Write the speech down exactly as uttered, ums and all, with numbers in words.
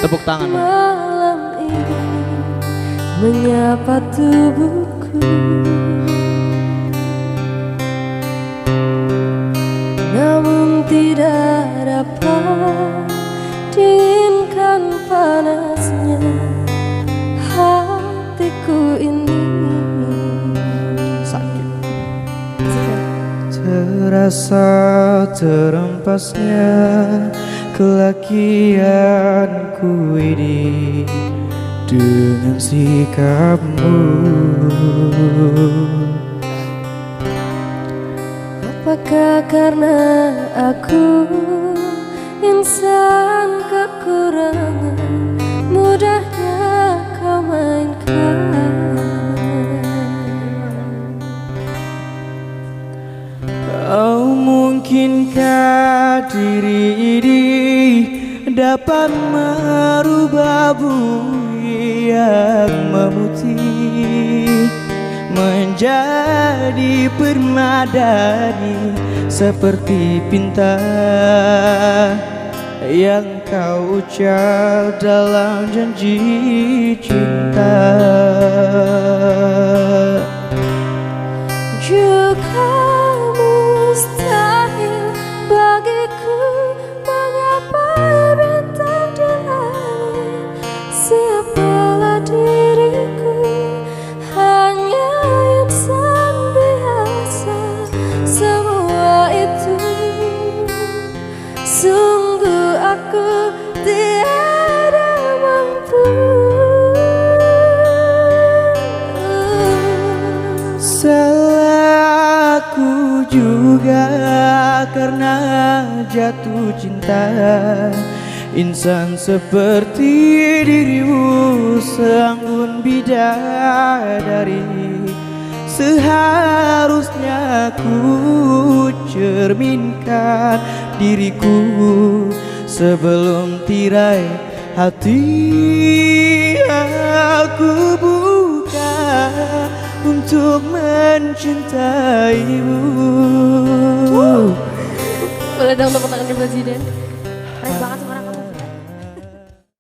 Tepuk tangan. Malam ini menyapa tubuhku, namun tidak dapat dinginkan panasnya hatiku ini. Sakit. Terasa terempasnya kelakianku ini dengan sikapmu. Apakah karena aku insan kekurangan, mudahnya kau mainkan? Kau mungkinkah diri ini dapat merubah buih yang memutih menjadi permadani seperti pinta yang kau ucap dalam janji cinta? Jika mustahil bagiku menggapai bintang di langit, siapalah diriku, hanya insan biasa. Semua itu sungguh aku tiada mampu. Salahku juga karena jatuh cinta. Insan seperti dirimu seanggun bidadari. Seharusnya ku cerminkan diriku sebelum tirai hati aku buka untuk mencintaimu. Boleh dong tepuk tangan di Presiden?